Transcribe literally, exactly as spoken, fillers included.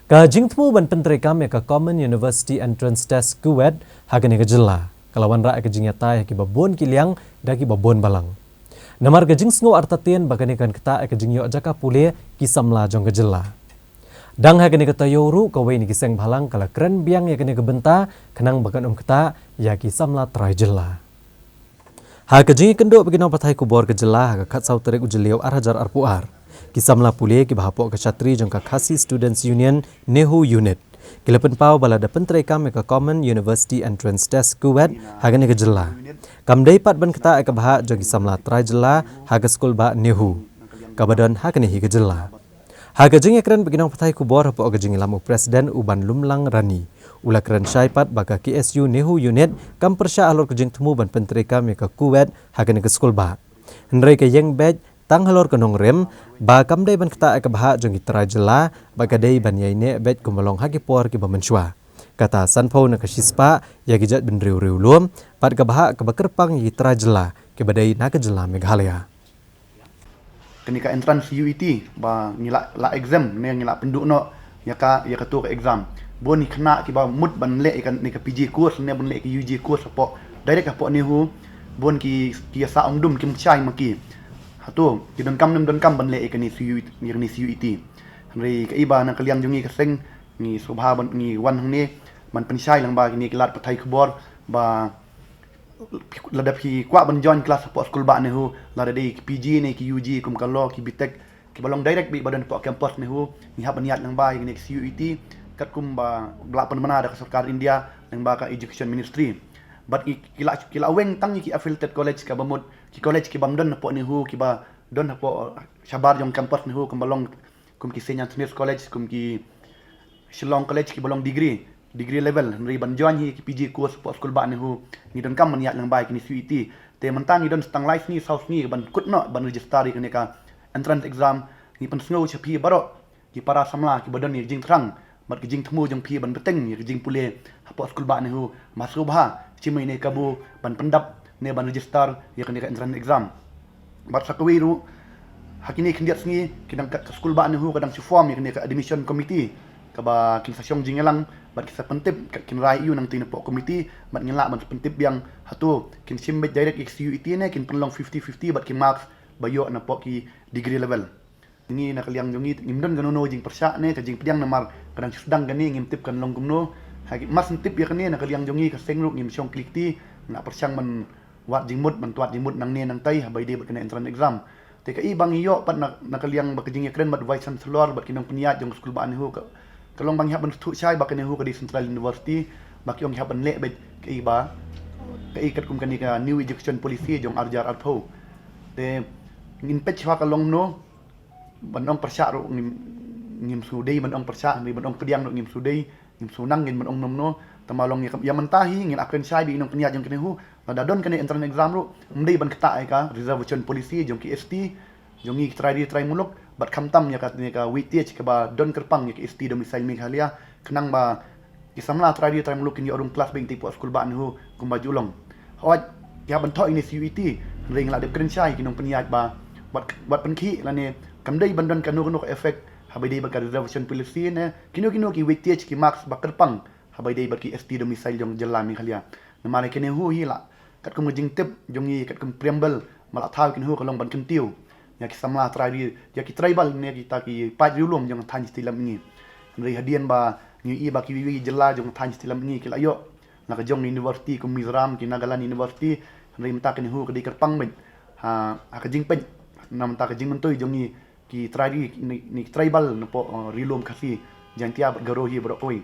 Ka jingthmu ban pyntreikam ïa ka Common University Entrance Test, CUET, ha kane ka jylla ka la wanrah ïa ka jingïatai ha kiba bun ki liang da kiba bun balang. Namar ka jingsngew artatien ba kane kan ktah ïa ka jingïoh jaka pule ki samla jong ka jylla. Dang ha kane ka taïew ruh, kawei na ki seng bhalang ka la kren biang ïa kane ka bynta khnang ba kan ym ktah ïa ki samla trai jylla. Ha ka jingïakynduh bad ki nongpathai khubor ka jylla ha ka khatsaw tarik u Jylliew ar hajar arphew ar, ki samla pule kiba hapoh ka shatri jong ka Khasi Students Union, NEHU Unit, ki la pynpaw ba lada pyntreikam ïa ka Common University Entrance Test, CUET, ha kane ka jylla, kam dei pat ban ktah ïa ka bhah jong ki samla trai jylla ha ka skulbah NEHU kaba don ha kane hi ka jylla. Ha ka jingïakren bad ki nongpathai khubor hapoh ka jingïalam u President u Banlumlang Rani, u la kren shai pat ba ka KSU NEHU Unit kam pyrshah halor ka jingthmu ban pyntreikam ïa ka CUET ha kane ka skulbah, hynrei ka ïeng beit tang halor ka nongrim ba kam dei ban ktah ïa ka bhah jong ki trai jylla, ba ka dei ban ïaineh beit kumba long ha ki por kiba mynshuwa, kata sanphew na ka shispah ïa ki jaitbynriew riewlum, bad ka bhah kaba kyrpang ïa ki trai jylla kiba dei na ka jylla Meghalaya. Kane ka entrance CUET ba ngi la, la exam ne ngi la pynduh noh ïa ka, ïa katu ka exam. Bun ki khynnah kiba mut ban leh ïa kane ka PG course ne ban leh ka UG course hapoh, direct hapoh NEHU. Bun ki, ki ïa sah umdum, kim shai ma ki. Hato ki donkam ne ym donkam ban leh ïa kane CUET, ïa kane CUET. Hynrei kaei ba na ka liang jong ngi ka seng, ngi sngewbha ban, ngi wan hangne ban pynshai lang ba kine ki lad pathai khubor ba lada phi kwah ban join class hapoh skulbah NEHU, lada dei ki PG ne ki UG kum ka Law, ki B.Tech, kiba long direct beit ba don hapoh campus NEHU, ngi hap ban ïaid lang ba ïa kane ka CUET katkum ba la pynbna da ka sorkar India lyngba ka Education Ministry. Bad ki, ki la, ki la weng tang ïa ki affiliated college, kaba mut ki college kibym don hapoh NEHU, kiba don hapoh shabar jong campus NEHU, kumba long kum ki Saint Anthony's College, kum ki Shillong College, kiba long degree, degree level. Hynrei ban join hi ki PG course hapoh skulbah NEHU, ngi donkam ban ïaid lang ba ïa kine CUET. Te mynta ngi don tang lai sngi saw sngi ban kut noh ban register ïa kane ka entrance exam. Ngi pynsngew sha phi baroh ki para samla kiba don ïa ka jingthrang bad ka jingthmu jong phi ban bteng ïa ka jingpule hapoh skulbah NEHU, ba sngewbha shim ïa kane ka kabu ban pyndap ne ban register ïa kane ka entrance exam. Bad sa kawei ruh, ha kine khyndiat sngi ki dang, ka skulbah NEHU ka dang shu form ïa kane ka admission committee kaba kin sa shong jingïalang bad kin sa pyntip, ka kin rai ïa u nangtei napoh committee, bad ngin lah ban sa pyntip biang hato kin shim beit direct ïa ka CUET ne kin pynlong fifty fifty bad ki marks ba ïoh napoh ki degree level. Ngi na ka liang jong ngi ngim don kano kano jingpyrshah ne ka jingpdiang namar ka dang shu sdang kane, ngim tip kan long kumno. Ha ki, mar syn tip ïa kane na ka liang jong ngi ka seng ruh ngim shong kli kti, ngin pyrshang ban wad jingmut, ban wad jingmut nangne nangtai haba ïadei bad kane entrance exam. Te kaei ba ngi ïoh pat na, na ka liang bad ka jingïakren bad Vice Chancellor bad ki nongpynïaid jong ka skulbah NEHU, ka, ka long ba ngi hap ban sngewthuh shai ba ka NEHU ka dei Central University, ba ki ong ki hap ban leh beit kaei ba, kaei katkum kane ka New Education Policy jong ar hajar arphew. Te ngin peit shuwa ka long kumno, ban ong pyrshah ruh ngim, ngim sngewdei ban ong pyrshah, hynrei ban ong pdiang ruh ngim sngewdei, ngim sngewdang ngin ban ong kumno kumno. Tangba long ïa, ïa mynta hi ngin ïakren shai bad ki nongpynïaid jong ka NEHU, lada don kane entrance exam ruh, ym dei ban ktah ïa ka reservation policy jong ki ST, jong ngi ki trai ri trai muluk, bad khamtam ïa ka, ïa ka weightage kaba don kyrpang ïa ki ST domicile Meghalaya, khnang ba ki samla trai ri trai muluk kin ïoh rung klas beit hapoh skulbah NEHU kumba ju long. Hooid, ki hap ban thoh ïa kane CUET, hynrei ngi la dep kren shai ki nongpynïaid ba wat, wat pynkhih lane kam dei ban don kano kano ka effect haba ïadei bad ka reservation policy ne kino kino ki weightage, ki marks ba kyrpang haba ïadei bad ki ST domicile jong jylla Meghalaya. Namar ïa ka NEHU hi la, katkum ka jingtip jong ngi, katkum preamble ba la thaw ïa ka NEHU ka long ban kyntiew ïa ki samla trai ri, ïa ki tribal ne kita ki paid riewlum jong ka thaiñ Shatei Lammihngi. Hynrei hadien ba ngi ïohi ba kiwei kiwei ki jylla jong ka thaiñ Shatei Lammihngi ki la ïoh la ka jong university kum Mizoram, ki Nagaland University, hynrei mynta ka NEHU ka dei kyrpang beit ha, ha ka jingpeit na ka bynta ka jingmyntoi jong ngi ki trai ri, ne, ne ki tribal napoh, eh, ri lum Khasi, Jaiñtia bad Garo hi baroh kawei.